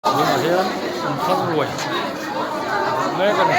Tunah hian an thar ruai mek a ni.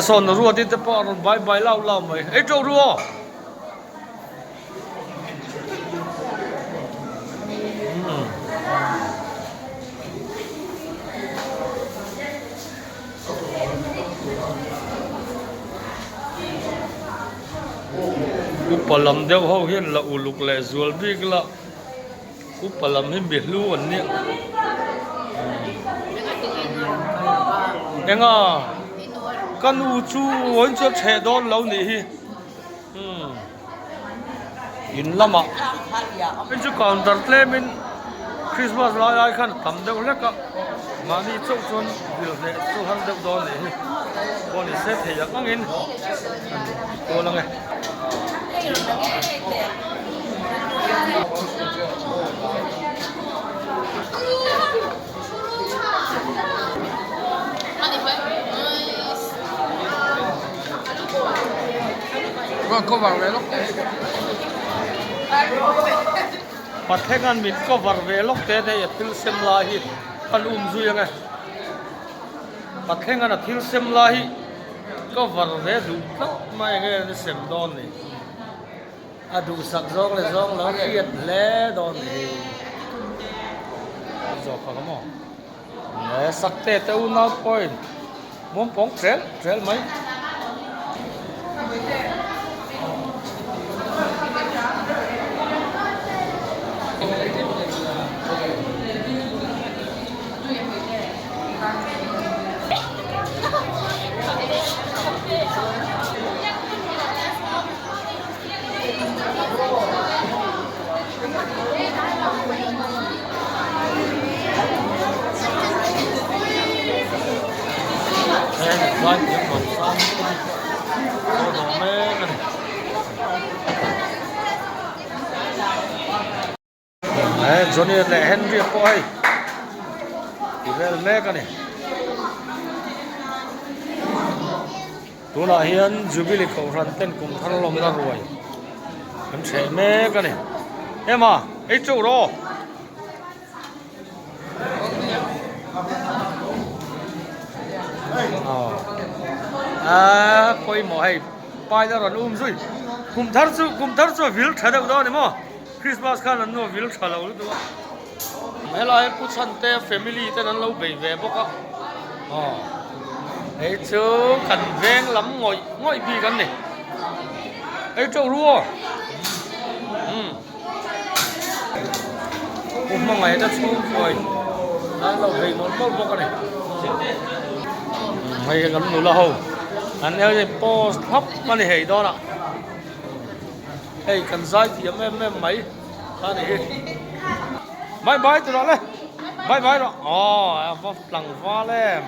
Sawn ruat in te pawh a rawn bai bai lau lau mai ei teuh ru aw. Upa lam deuh ho hian la uluk leh zual bik la. Upa lam hi mi hlu an nia. Enga ka nu chu vawiin chu a chheh dawn lo nih hi. Umm in lamah hei chu counter tlemin Christmas lai ai khan a tam deuh hlek a mahni chauh chuan vil hneh chu har deuh dawn nih hi pawh ni se thei ang angin an kual ang e. Pathengan min cover ve lawk te te a thil sem lai hi kan um zui ang e. Pathengan a thil sem lai hi cover ve duh tlat mai ang e an sem dawn ni. A duhsak zawng leh zawng lo hriat hle dawn ni. Zawk kha ka maw? Nge sakte te unau pawhin muangpawng tel tel mai. Johnny leh Henry pawh hei ti vel mek a ni. Tunah hian Jubilee Kohhran ten kum thar lawmna ruai an hreh mek a ni. Emma, ei teuh rawh aw. Aw, pawimawh hei pai la rawn um zui. Kum thar chu, kum thar chu a vil tha deuh dawn a ni maw? Christmas khan an nu a vil tha lo lutuk a. Helai Pu Chhante family ten an lo bei ve bawk a. Aw hei chu kan veng lam ngawih ngawih bik an ni. Hei teuh ru aw. Umm. Pu hmangaih te chhungkawi an lo bei mawlh mawlh bawk a ni. Hei kan nula ho an post thlap a ni hei dawn a. Hei kan zai thiam em em mai a ni hi. Bye bye ti rawh le. Bye bye rawh. Aw a va tlangval em.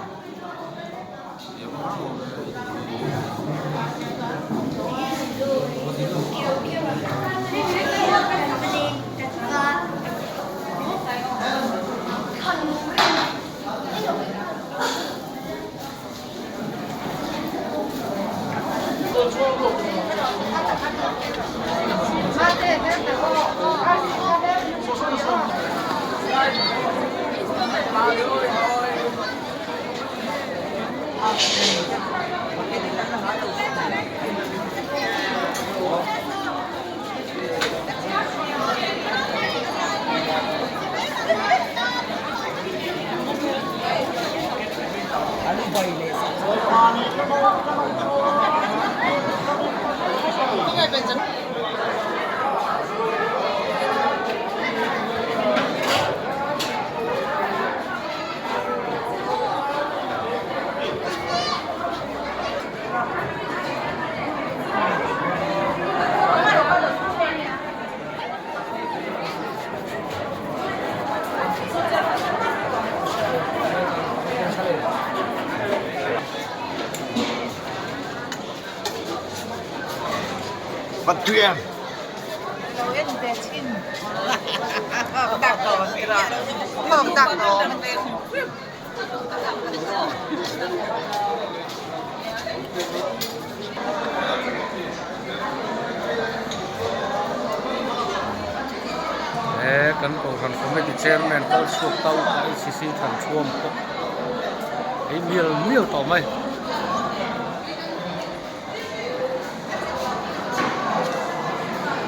He kan kohhran committee chairman kal chhuak ta upa HCC than thuam pawh ei mial mial tawh mai.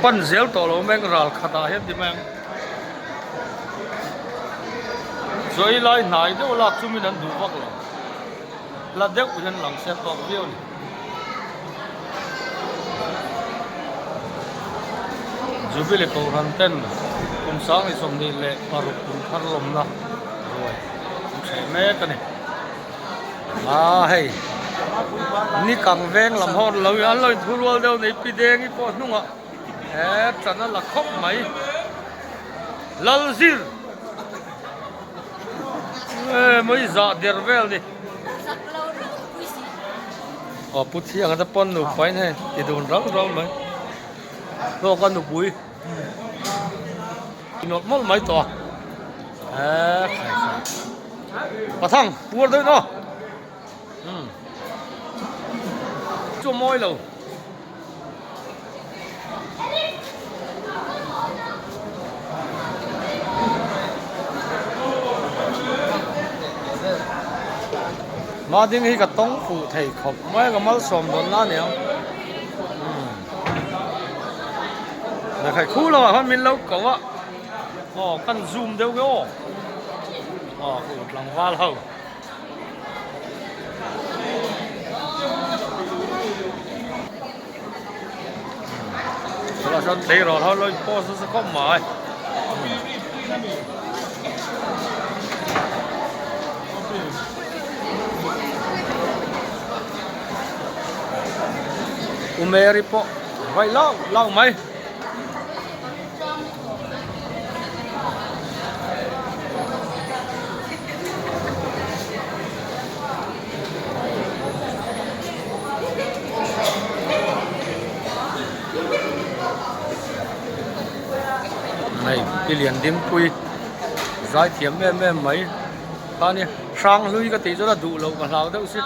Pan zel tawh lo mai ral khatah hian ti mai ang. Chawi lai hnai deuh lak chu min an duh vak lo. Hla deuh hian lang se tawk viau a ni. Jubilee Kohhran ten kum 2026 kum thar lawmna ruai an hreh mek a ni. Aa hei ni kang veng lam ho lo an lo inthu rual deuh nei pi deng i pawh hnungah he tan a la khawp mai. Lalzir e mai zah der vel ni. Aw pu thiang te pawn nupa in hei ti dun rauh rauh mai hlawk a nupui nawlh mawlh mai tawh a e khai khai pathang puar deuh in aw umm chu a mawi lo. Hma ding hi ka tawng fuh thei khawp mai a ka malsawm dawn na aniang lehkhaih khu lamah khan min lo ko a aw kan zoom deuh nge aw aw ka ut tlangval ho. Tunah chuan tleirawl ho lo in post nasa khawp mai. U Mary pawh vai lau lau mai. Hei pi lian dingpui zai thiam em em mai khani hrang hlui ka tih chuan a duh loh ka hlau deuh si.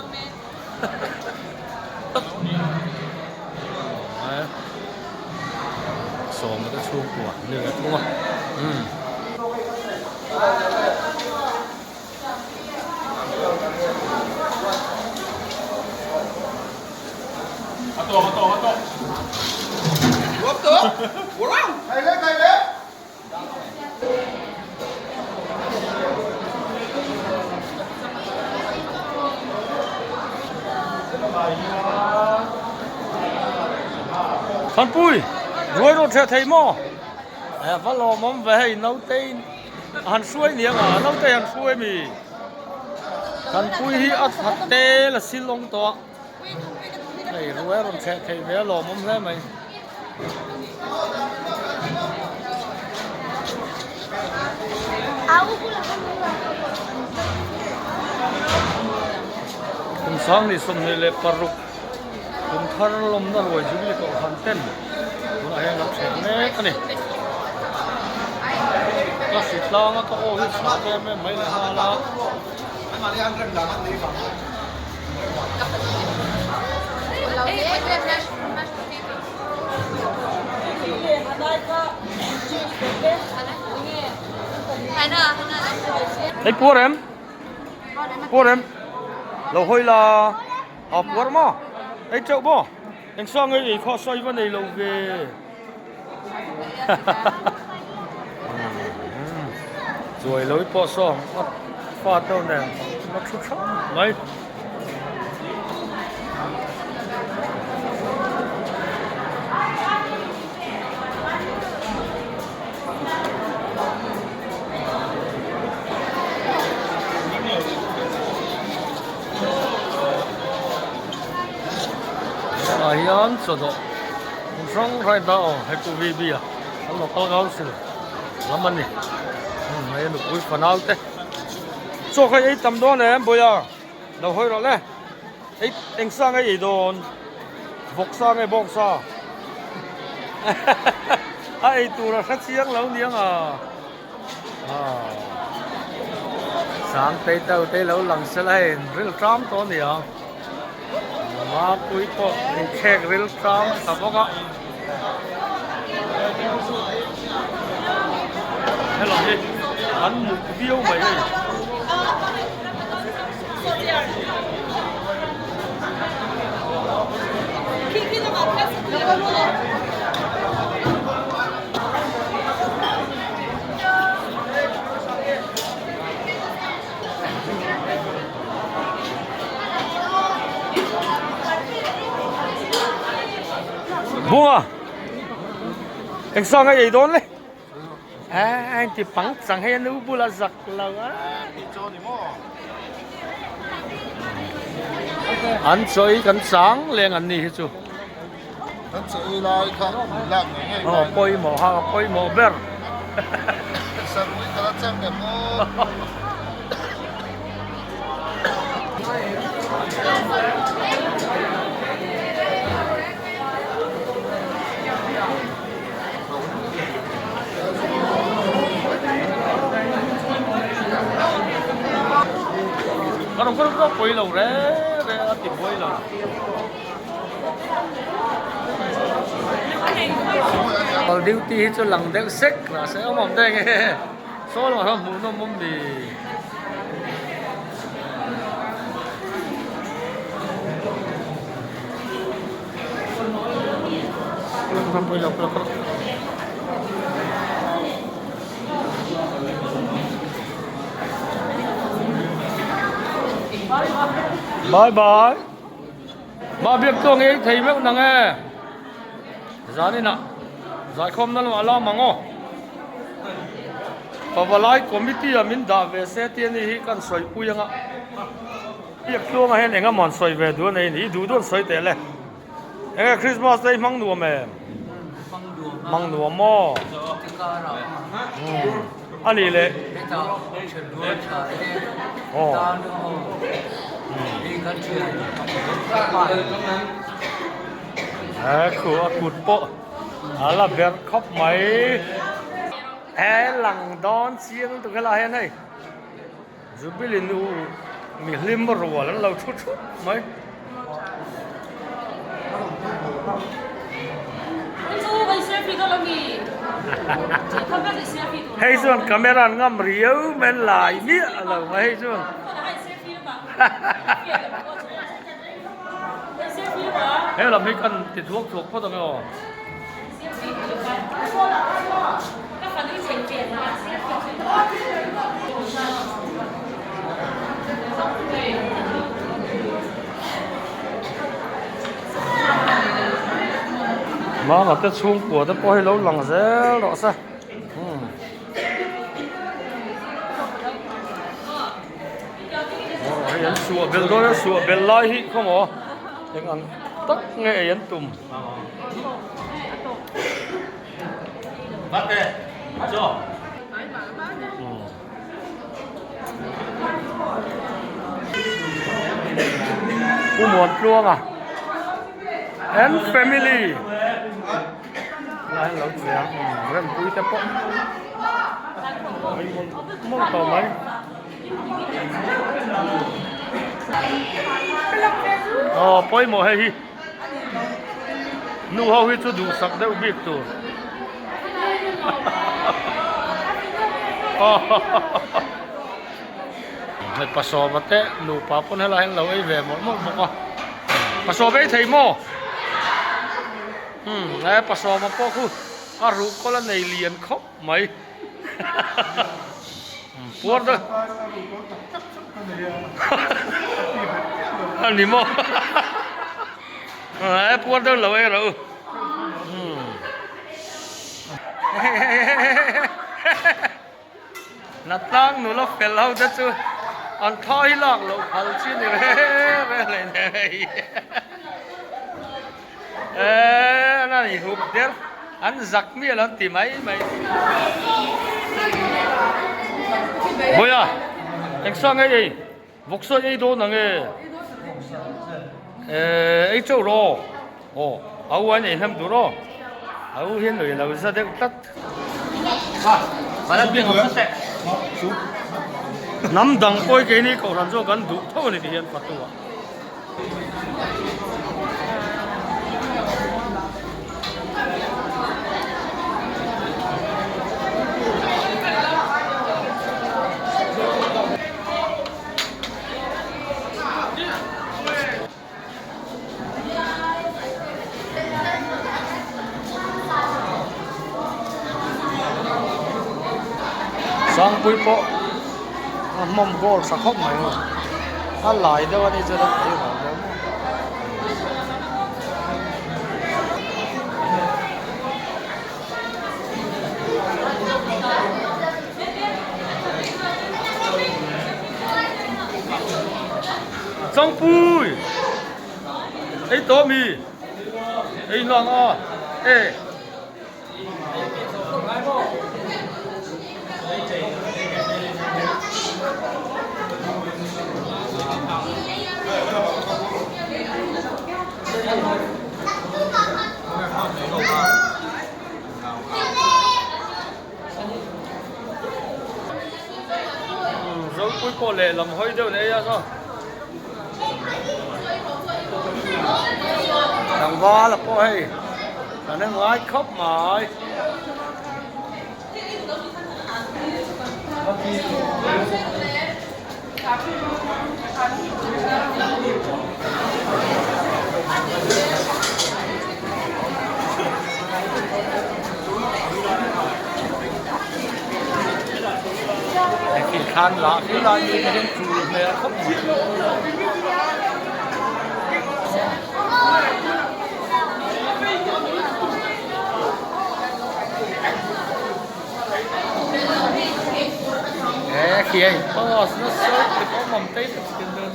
Sawma te chhungkua ni ve thung a umm. Khanpui ruai rawh ṭheh thei maw? E va lawmawm ve hei naute in a han hruai niang a naute han hruai mi Khanpui hi a that te la silawng tawh a. Hei ruai a rawn chheh theih ve a lawmawm hle mai. Kum 2026 kum thar lawmna ruai Jubilee Kohhran ten tunah hian an chheh mek a ni. Ka hritlanga ka aw hi chhuak em em mai leh nghal a. Hei puar em? Puar em? Lo hawi la a puar maw? Ei teuh maw? Eng saw nge ei khaw sawi va nei lo ve. Chuai lo i pawh saw a fa deuh nen a thu thap mai. Chawdawh hmun hrang hrang in ta aw hei pawh VB a an local council lam a ni umm hei nupui fanau te chaw kha ei tam dawn em Bawia lo hawi rawh le ei eng sa nge ei dawn vawk sa nge bawng sa a ei tur a hre chiang lo niang a. Sang tei teu te lo lang sela hei in ril tram tawh a ni ang mapui pawh inthlek ril tram tha bawk a helai hi an muk viau mai hei. Bunga eng sang a ei dawn le a in ti pang chang hei a nu bula zak lo a an chawi kan chang leng an ni hi chu. Kan che ei lai kha min lak ngei ngei lai. Aw pawimawh ha pawimawh ber. Sarpui ka la chang em aw. Ka rawn ka pawi lo reng reng a ti buai lo. Kal duty hi chu lang deuh sek lah se awm awm te nge saw lamah sawn hmuh nawm awm ni. Bye bye. Mah biak chu a ngei thei meuh nang e. Zaninah zaikhawmna lamah a lam ang aw. Pavalai committee ah min dah ve se tih a ni hi kan sawipui anga. Biak tluangah hian eng emaw an sawi ve duh a nei a ni. I duh duh an sawi teh le. Enge Christmas te i hmang nuam em? Hmang nuam maw? A nih leh. Aw. He khu a kut pawh a la ber khawp mai. He lang dawn chiang lutuk helai hian hei. Jubilee nu mihlim rual an lo thu thup mai. Hei chuan camera an ngam riau mai an lai miah lo mai hei chuan. He lam hi kan ti thuak thuak phawt ang e aw. Mama te chhungkua te pawh hi lo lang zel rawh se hei an suah belh dawn a suah belh lai hi khawmaw eng ang tak nge ei an tum. Pu Muantluanga and family lai lo chiang rempui te pawh mawlh tawh mai. Aw pawimawh hei hi. Nu ho hi chu duhsak deuh bik tur. Hei pasawma te nupa pawn helai hian lo ei ve mawlh mawlh bawk a. Pasawm ei thei maw? Hmm, he pasawma pawh khu a ruhkawl a nei lian khawp mai. Puar deuh. A ni maw? E puar deuh lo ei rawh u. Natlang nula fel ho te chu an tha hi lak loh phal chi ni re re hle nei. Eee an han inhup der an zak miah lo an ti mai mai. Vawiah engsaw nge ei vawksaw ei dawn ang e eee ei teuh rawh aw a u an ei hnem tur aw a u hian lui lo za deuh tlat. Hnam dang pawh hi keini kohhran chu kan duh tho a ni ti hian fatu ah. Sangpui pawh a hmawm goal tha khawp mai a a lai deuh a ni chuan a phei lo deuh maw. Changpui ei tawh mi ei hlang a e. Zopui pawh lehlam hawi deuh nei a saw. Tlangval a pawh hei kan en ngai khawp mai. Thlan lah hi lai mi te hian chul hmel khawp mai. He khi hei pass nasa te pawh awm tei tak chian dawn.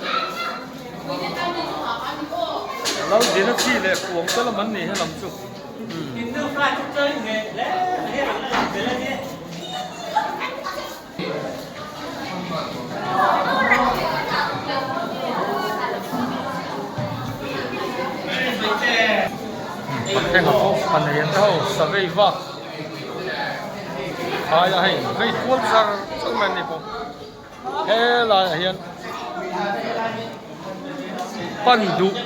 Lo din a chi leh kuang te lam an ni he lam chu. Pathenga pawh a nei an ho savei vak aia hei vei kual char char mai an ni bawk helaiah hian pan duh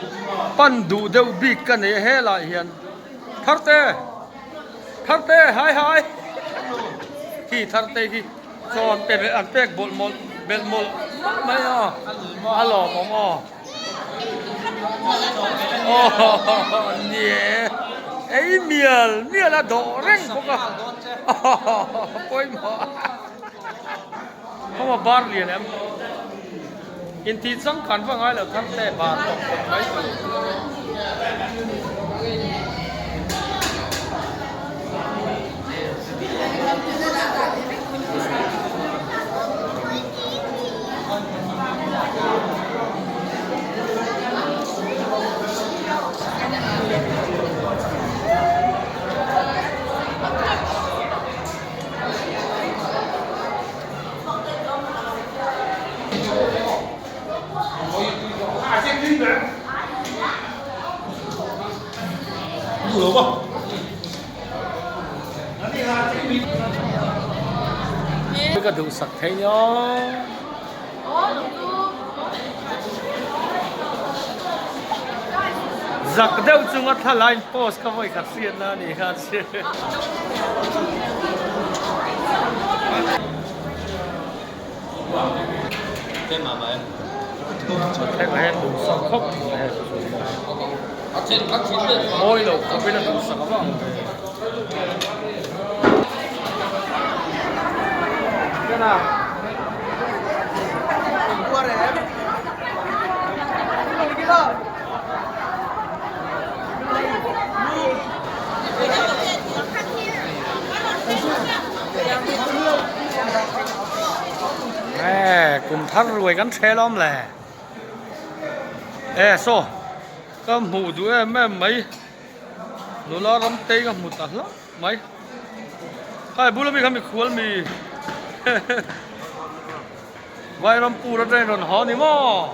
pan duh deuh bik ka nei a helaiah hian tharte tharte hai hai khi tharte khi chaw an pe an pek bawlh mawlh belh mawlh mawlh mai a a lawmawm aw. Aw ni e ei mial mial a dawh reng bawk a pawimawh khawma bar lian em intih changkan va ngai lo thar te bar tawp tawp mai tur. Ka duhsak thei nia. Zak deuh chunga thlalai post ka vawi khat hriatna a ni kha che. Thlengah hian duhsak khawp mai hei. Mawi lo khawpin a duhsak avang ve. Nge kum thar ruai kan hrel awm le e saw ka hmuh duh em em mai. Nula ram tei ka hmu ta hlauh mai. Khai bula mi kha mikhual mi Vairampur atangin rawn haw ni maw?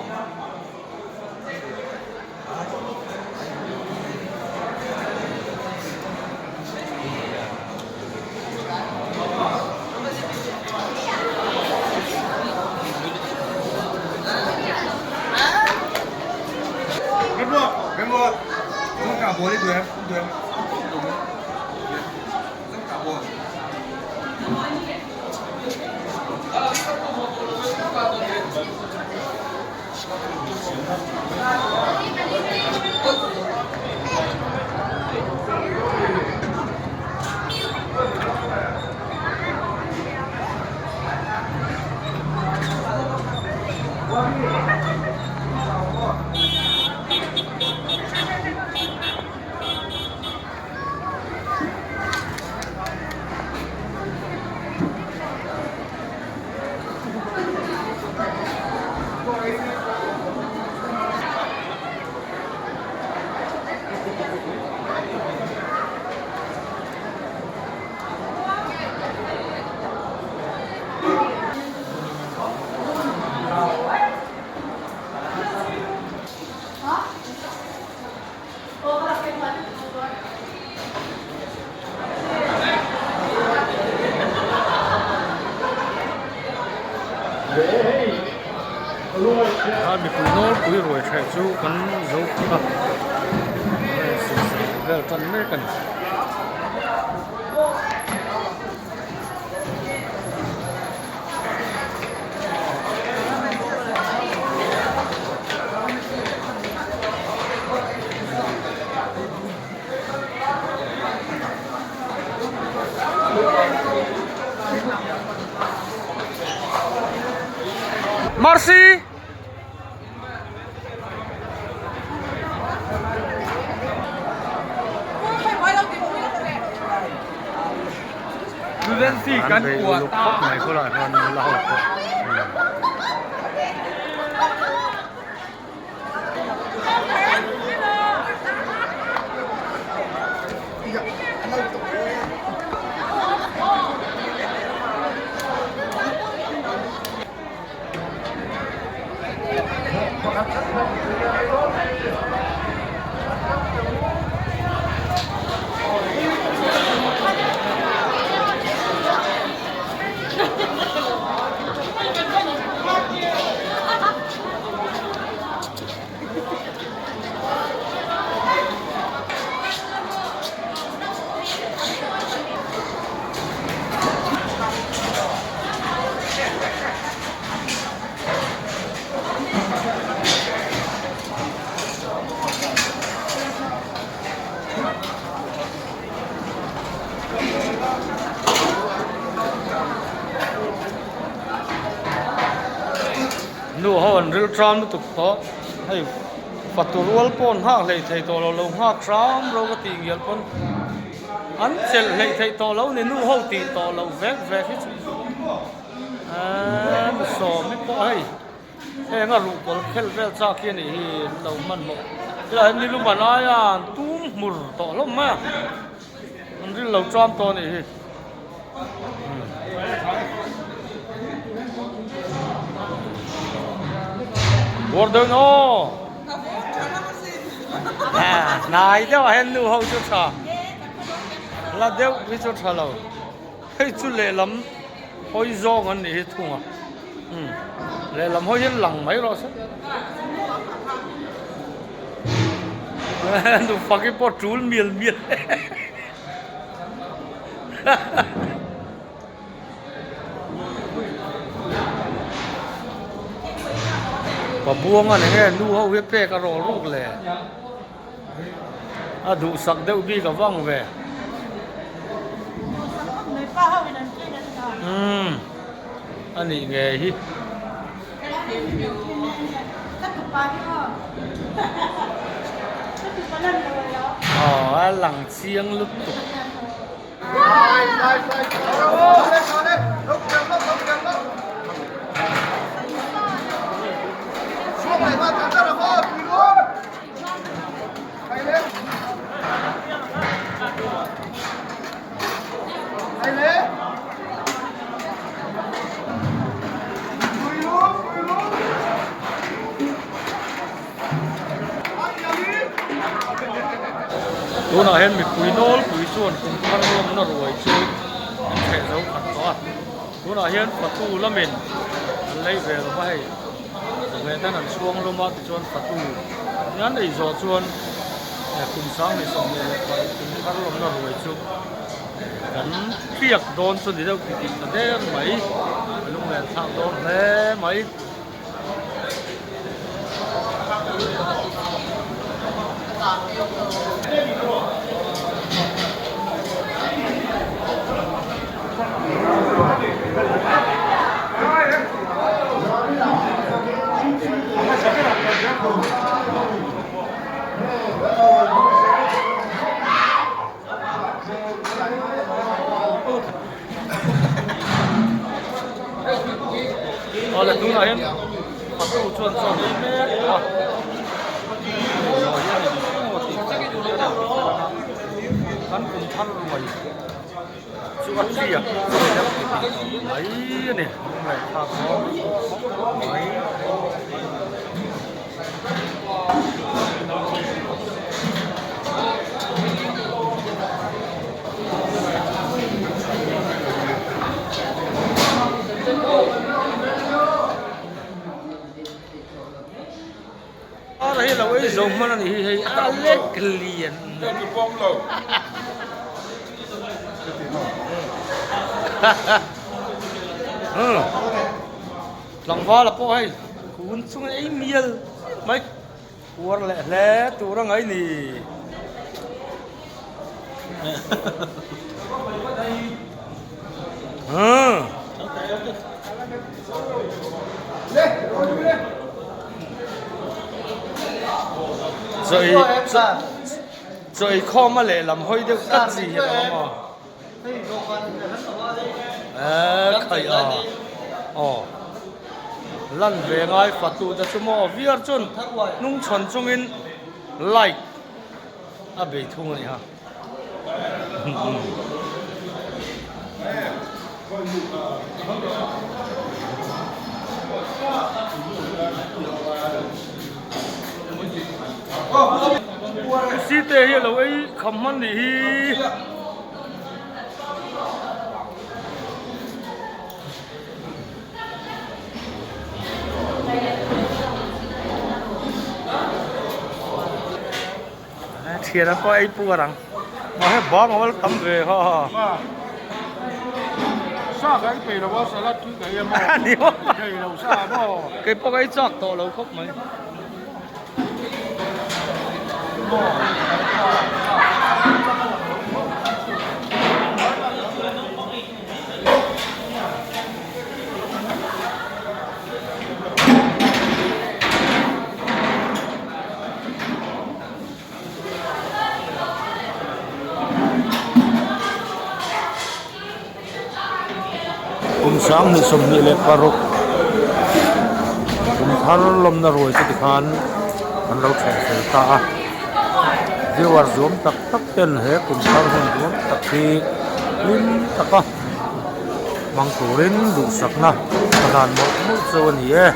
A mipui nawlpui ruai hreh chu kan zo phawt a vel tan mek a ni. Marcy! An bei uluk khawp mai khawlai hian nula ho pawh. Nu ho an ril tram lutuk tawh hei fatu rual pawh an nghak hlei thei tawh lo lo nghak hram ro ka tih ngial pawn an chelh hleih theih tawh lo ni nu ho tih tawh loh vek vek hi chu eee sawm hi pawh hei heng a ruhkawl khelh vel chak hi a nih hi an lo hmanhmawh tilai hian nilum a lai a an tum hmur tawh hlawm mai a an ril lo tram tawh a nih hi. Bawr deuh in aw. Hnai deuh ah hian nu ho chu tha. La deuh hi chu tha lo. Hei chu lehlam hawi zawng an nih hi thung a. Lehlam hawi hian lang mai rawh se. Nu fak hi pawh tul mial mial. Pabuanga ni nge nu ho hi pek a rawl ruk le a duhsak deuh bik a vang ve umm a nih nge hi. Aw a lang chiang lutuk. Tunah hian mipui nawlpui chuan kum thar lawmna ruai chu an chheh zo khat tawh a. Tunah hian fatu lamin an lei ve lo va hei chawhmeh ten an chhuang lawm a tichuan fatu hian ei zawh chuan kum 2026 kum thar lawmna ruai chu kan hriak dawn chu ni deuh titih ta der mai a lunglen thlak dawn hle mai. Awle tunah hian patu chuan chaw ei mek tawh a zawi a ni emaw tih kan kum thar ruai chu a tliak mai a ni lunglen thlak mai. Ara hi lo ei zo hman a nih hi hei a lek lian Tlangval a pawh hei kun chung ei mial mai puar leh hle tur a ngai ni. Chaw ei khawm a lehlam hawi deuh tlat chi hi a lo awm a. Eee khaih a aw lan ve ngai fatu te chu maw viar chuan hnung chhawn chungin light a bei thung a ni ha. Site hi a lo ei kham hman nih hi. Thian a pawh ei puar ang mahse bang a val tam ve ha ha. Sa ka ei peih lo a salad tui ka ei a maw thei lo sa maw. Kei pawh ka ei chak tawh lo khawp mai. Kum 2026 kum thar lawmna ruai chu tikhan an lo thleng fel ta a viewer zuam tak tak ten he kum thar hun zuam tak hi hlim taka hmang turin duhsakna ka hlan mawlh mawlh chu a ni e.